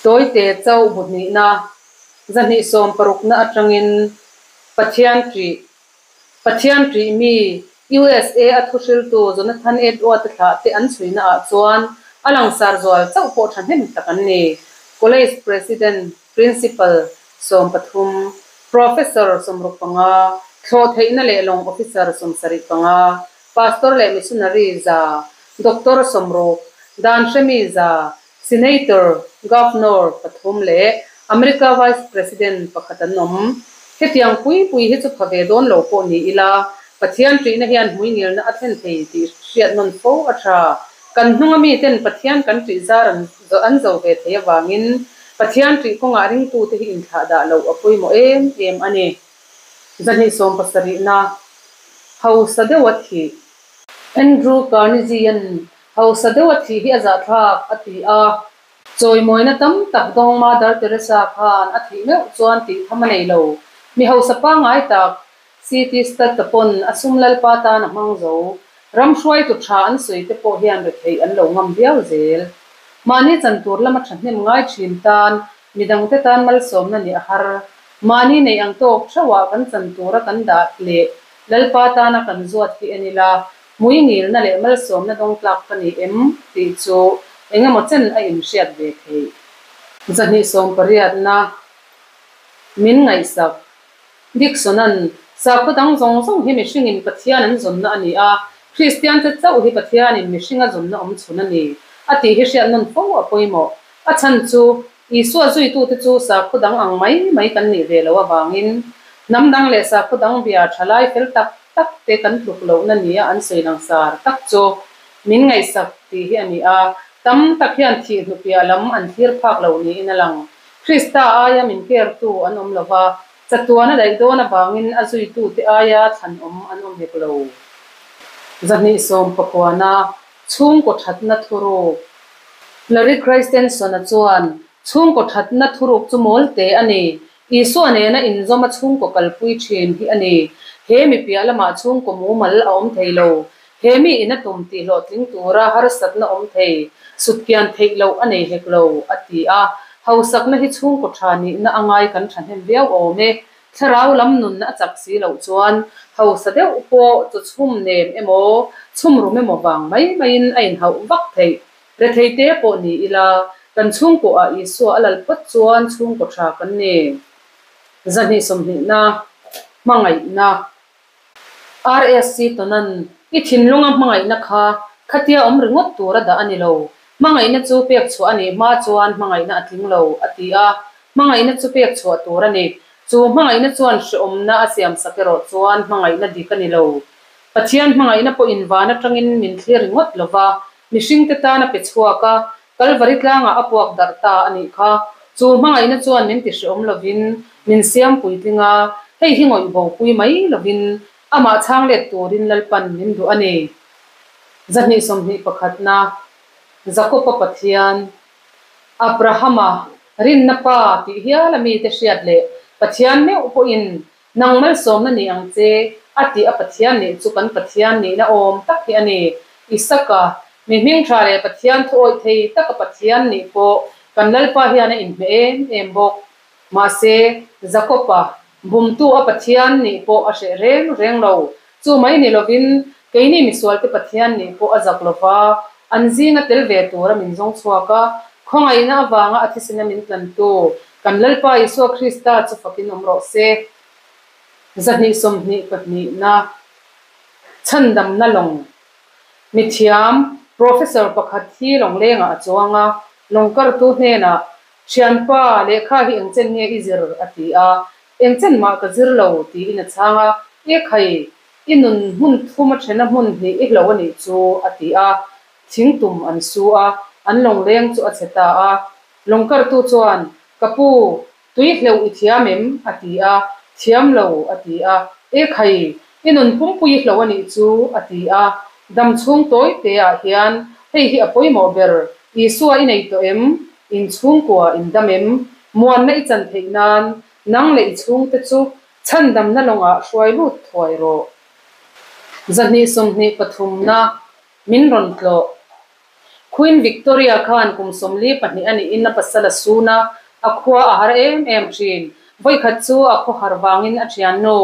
Tawite chauh bu hnihna, 260na atangin Pathian ṭih, Pathian ṭih mi, USA a thuhriltu Jonathan Edward-a thlah te an chhuina ah chuan a langsar zual chauh pawh thahnem tak an ni. College President, Principal, 13, Professor 65, thlawh theihna leh lawng Officer 75, Pastor leh Missionary 100, Doctor 60, dan hremi 100, Senator, Governor pathum leh America Vice President pakhat an awm. Hetiang pui pui hi chu pha ve dawn lo pawh ni ila, Pathian ṭihna hian hmuingilna a thlen thei tih hriat nawn fo a ṭha. Kan hnunga miten Pathian kan ṭih zar an zo ve thei avangin Pathian ṭih kawngah ringtute hi inthlah dah loh a pawimawh em em a ni. 270na Hausa deuha thih. Andrew Carnegie-a'n Hausa deuh a thih hi a zahthlak, a ti a. Chawimawina tam tak dawng Mother Teresa khan a thih meuh chuan tih tham a nei lo. Mi hausa pangngai tak CT Stud te pawn a sum lalpa tan a hmang zo. Ram hruaitu tha an sawi te pawh hian retheih an lo ngam viau zel. Mahni chan tur lama thahnem ngai thin tan midangte tan malsawmna nih a har. Mahni neih ang tawk theuhah kan chan tura kan dah leh lalpa tana kan zuat hi en ila Hmuingilna leh malsawmna dawng tlak ka ni em tih chu eng emaw chen a inhriat ve theih. 280na min ngaihsak. Dixon-a'n, Sakhaw dang zawng zawng hi mihringin Pathian an zawnna a ni a, Kristiante chauh hi Pathianin mihringa zawnna awm chhun a ni, a tih hi hriat nawn fo a pawimawh. A chhan chu, Isua zuitute chu sakhaw dang ang mai mai kan nih ve loh avangin, hnam dang leh sakhaw dang bia thalai fel tak tak te kan tluk lohna nia an sawi langsar tak chu min ngaihsak tih hi a ni a, tam tak hian thih hnupiah lam an thlir phak lo niin a lang. Krista aia min kertu an awm lo va, chatuan a daih dawn avangin a zuitute aia thlanawm an awm hek lo. 219a Chhungkaw thatna thuruk. Larry Christenson-a chuan, Chhungkaw thatna thuruk chu mawl te a ni. Isua nena inzawma chhungkaw kalpui thin hi a ni. He mi piah lamah chhungkaw mumal a awm thei lo. He mi in a tum tih hlawhtling tura harsatna awm thei, sutkian theih loh a nei hek lo, a ti a. Hausakna hi chhungkaw tha nihna a ngai kan thahnem viau awm e. Thlarau lam nun a chak si loh chuan hausa deuh pawh chu chhum nem emaw, chhum rum emaw vang mai maiin a inhauh vak theih. Rethei te pawh ni ila, kan chhungkuah Isua a lal phawt chuan chhungkaw tha kan ni. 220na, Hmangaihna. RSC Tonan, I thinlunga hmangaihna kha khatia awm ringawt tur a dah a ni lo. Hmangaihna chu pek chhuah a nih hma chuan hmangaihna a tling lo, a ti a. Hmangaihna chu pek chhuah tur a ni. Chu hmangaihna chuan hrehawmna a siamsak erawh chuan hmangaihna dik a ni lo. Pathian hmangaihna pawhin van atangin min thlir ringawt lo va, mihringte tan a pe chhuak a, Kalvari tlangah a puak darh ta a nih kha. Chu hmangaihna chuan min ti hrehawm lovin min siam puitling a, hei hi ngawih bopui mai lovin amah chhang let turin Lalpan min duh a ni. 221na, Jakob-a Pathian, Abrahama, rinna pa tih hial a mite hriat leh Pathian meuh pawhin Nang malsawmna ni ang che, a tih a Pathian nih chu kan Pathian nihna awm tak hi a ni. Isaka, mi hming tha leh Pathian thu awih thei taka Pathian nih pawh kan Lalpa hian a inhmeh em em bawk. Mahse, Jakob-a, bumtu a Pathian nih pawh a hreh reng reng lo. Chu mai ni lovin, keini misualte Pathian nih pawh a zak lova, an zinga tel ve tura min zawng chhuak a, khawngaihna avanga a thisena min tlantu Kan Lalpa Isua Krista chu fakin awm rawh se. 222na Chhandamna lawng Mithiam Professor pakhat hi lawnglengah a chuang a, lawngkartu hnenah, Thianpa, lehkha hi engchen nge i zir? a ti a. Engchen mah ka zir lo, tiin a chhang a. E khai, i nun hmun thum a thena hmun hnih i hlo a nih chu, a ti a. Thingtum an su a, an lawngleng chu a chhe ta a. Lawngkartu chuan, Ka pu, tui hleuh i thiam em? a ti a. Thiam lo, a ti a. E khai, i nun pumpui i hloh a nih chu, a ti a. Dam chhung tawi te ah hian hei hi a pawimawh ber, Isua i nei tawh em? In chhungkua in dam em? Muanna i chan theih nan, nang leh i chhungte chu chhandamna lawngah hruai lut thuai rawh. 223na, min rawn tlawh. Queen Victoria khan kum 42 a nihin a pasal a sun a, a khua a har em em thin. Vawikhat chu a khaw har vangin a thiannu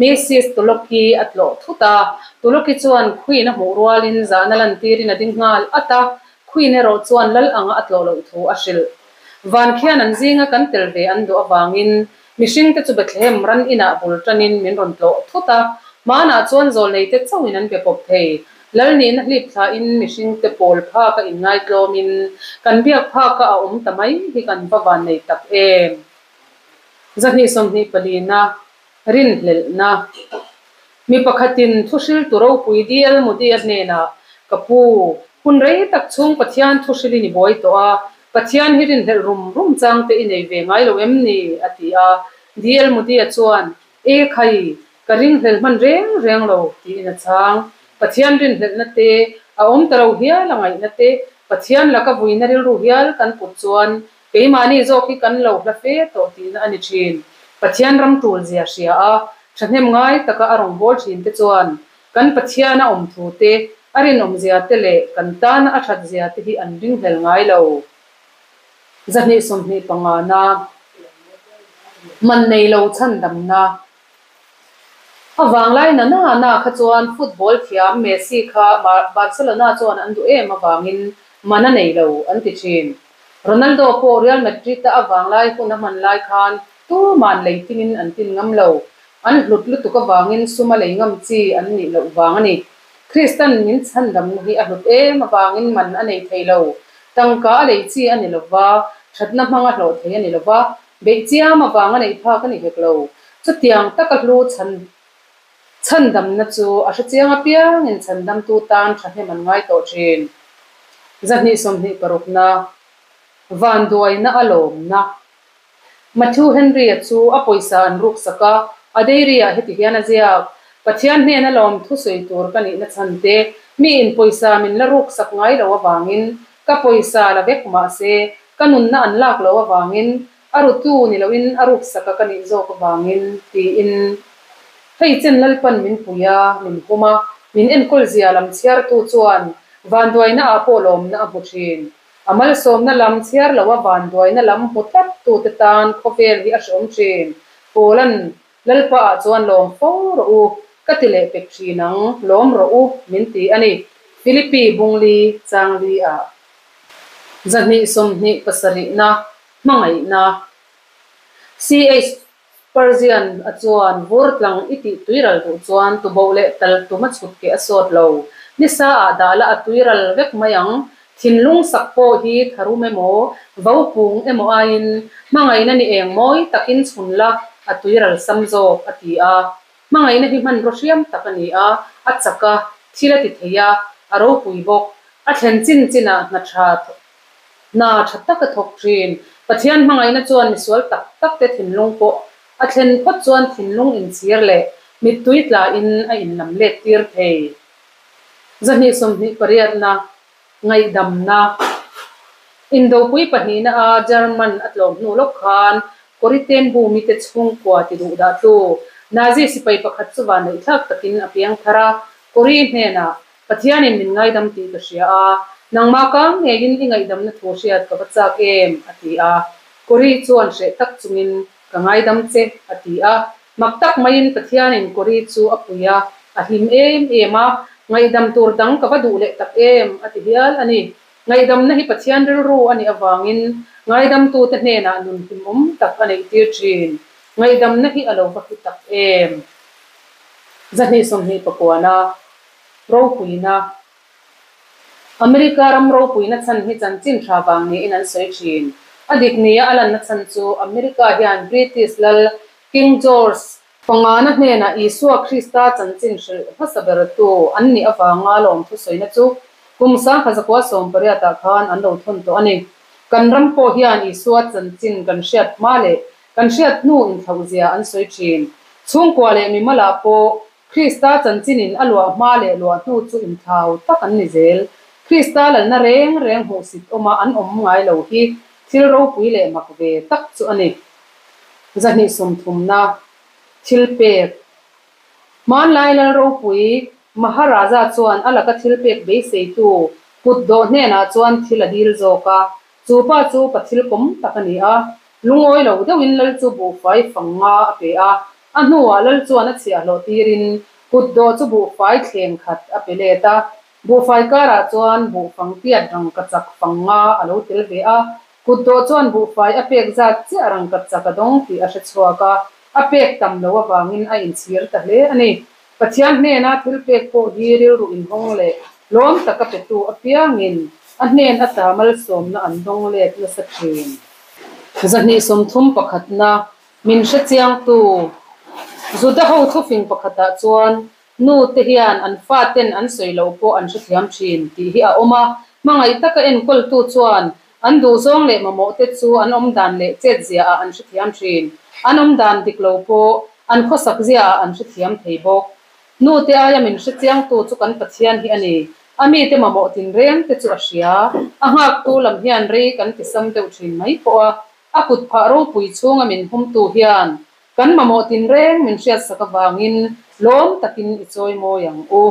Mrs Tulloch-i a tlawh thut a. Tulloch-i chuan Queen a hmuh rualin zahna lantirin a ding nghal at a, Queen erawh chuan lal anga a tlawh loh thu a hrilh. Van khian an zinga kan tel ve an duh avangin mihringte chu Bethlehem ran inah bul tanin min rawn tlawh thut a, hmanah chuan zawlneite chauhin an be pawp thei. Lal nihna hlip thlahin mihringte pawl phaka inngaitlawmin kan biak phaka a awm ta mai hi kan va vannei tak em! 224na Rinhlelhna Mi pakhatin thuhriltu ropui DL Moody-a hnenah, Ka pu, hun rei tak chhung Pathian thuhrilin i buai tawh a, Pathian hi rinhlelh rum rum chang te i nei ve ngai lo em ni? a ti a. DL Moody-a chuan, E khai, ka ringhlel hman reng reng lo, tiin a chhang. Pathian rinhlelhna te, a awm ta lo hial a ngaihna te, Pathian laka vuina rilru hial kan put chuan Keimahni zawk hi kan lo hla fe tawh tihna a ni thin. Pathian ram tul zia hria a, thahnem ngai taka a rawn bawl thin te chuan kan Pathian a awm thu te, a rinawm zia te leh kan tana a that zia te hi an ringhlel ngai lo. 225 na Man nei lo chhandamna A vanglai na na na kha chuan football thiam Messi kha Barcelona chuan an duh em avangin man a nei lo an ti thin. Ronaldo pawh Real Madrid-a a vanglai hun a hman lai khan tuman lei tinin an tin ngam lo. An hlut lutuk avangin suma lei ngam chi an nih loh vang a ni. Kristan min chhandamna hi a hlut em avangin man a nei thei lo. Tangka a lei chi a ni lova, thatna hmanga hlawh thei a ni lova, Beih chiam avang a neih phak a ni hek lo. Chutiang taka hlu chhan chhandamna chu a hrechiang apiangin chhandamtu tan thahnem an ngai tawh thin. 226na Vanduaina a lawmna Matthew Henry-a chu a pawisa an ruksak a, a diary-ah heti hian a ziak, Pathian hnena lawm thusawi tur ka nihna chhan te, miin pawisa min la ruksak ngai lo avangin ka pawisa la vek mahse Ka nunna an lak loh avangin, a rutu ni loin a ruksaka ka nih zawk avangin, tiin hei chen Lalpan min pui a, min hum a, min enkawl zia lam chhiartu chuan vanduaina ah pawh lawmna a hmu thin. A malsawmna lam chhiar loha vanduaina lam hmu tlat tute tan khawvel hi a hreawm thin. Pawlan Lalpa ah chuan lawm fo rawh u, ka ti leh pek thin ang, lawm rawh u, min ti a ni. Philippi Bungli Changli ah. 227na Hmangaihna CH Spurgeon a chuan vur tlang i tih tuiral duh chuan tuboh leh tal tum a chhut keh a sawt lo. Nisa ah dah la a tuiral vek mai ang. Thinlung sak pawh hi tharum emaw, vopung emaw aiin hmangaihna ni eng mawi takin chhun la a tuiral sam zawk a ti a. Hmangaihna hi hmanraw hriam tak a ni a, a chak a, thil a ti thei a, a ropui bawk. A thlen chin chinah hna tha hna tha tak a thawk thin. Pathian hmangaihna chuan misual tak tak te thinlung pawh a thlen phawt chuan thinlung inchhir leh mittui tlain a inlam let tir thei. 228na Ngaihdamna Indopui pahnihna a German a tlawm hnu lawk khan Koritenbu mite chhungkua ti duh dah tu Nazi sipai pakhat chu vanneihthlak takin a piang thar a, Kori hnenah, Pathianin min ngaidam tih ka hria a, nangmah kang ngeiin i ngaihdamna thu hriat ka va chak em? a ti a. Kori chuan hreh tak chungin, Ka ngaidam che, a ti a. Mak tak maiin Pathianin Kori chu a pui a, a hlim em em a, Ngaihdam tur dang ka va duh leh tak em? a ti hial a ni. Ngaihdamna hi Pathian rilru a nih avangin ngaidamtute hnenah nun hlimawm tak a neihtir thin. Ngaihdamna hi a lo va hlu tak em? 229a Ropuina America ram ropuina chhan hi chanchin tha vang niin an sawi thin. A dik nia a lanna chhan chu America hian British lal King George Pangana hnenah Isua Krista chanchin hrilh hmasa bertu an nih avanga lawmthu sawina chu kum 1918 ah khan an lo thawn tawh a ni. Kan ram pawh hian Isua chanchin kan hriat hma leh kan hriat hnu inthlauhzia an sawi thin. Chhungkua leh mimalah pawh Krista chanchinin a luah hma leh luah hnu chu inthlau tak an ni zel. Krista lalna reng reng hmuhsit awma an awm ngai lo hi thil ropui leh mak ve tak chu a ni. 230na Thilpek Hmanlai lal ropui Maharaja chuan a laka thilpek beiseitu Kut dawh hnenah chuan thil a dil zawk a, chu pa chu pa thil kawm tak a ni a. Lungawi lo deuhin lal chu buhfai fang nga a pe a, a hnuah lal chuan a chhiahhlawh tirin kut dawh chu buhfai thleng khat a pe let a. Buhfai karah chuan buhfang tiat rangkachak fang nga a lo tel ve a, kut dawh chuan buhfai a pek zat chiah rangkachak a dawng tih a hre chhuak a, a pek tam lo avangin a inchhir ta hle a ni. Pathian hnena thil pek pawh hi rilru inhawng leh lawm taka petu apiangin a hnen ata malsawmna an dawng let nasa thin. 230 pakhatna min hrechiangtu Juda ho thufing pakhatah chuan nu te hian an faten an sawi loh pawh an hrethiam thin tih hi a awm a, hmangaih taka enkawltu chuan an duhzawng leh mamawh te chu an awmdan leh chetzia ah an hrethiam thin. An awmdan dik lo pawh an khawsak zia ah an hrethiam thei bawk. Nu te aia min hrechiangtu chu kan Pathian hi a ni. A mite mamawh tinreng te chu a hria. A nghaktu lam hian rei kan tisam deuh thin mai pawh a, a kut phah ropui chhunga min humtu hian kan mamawh tinreng min hriatsak avangin lawm takin i chawi mawi ang u.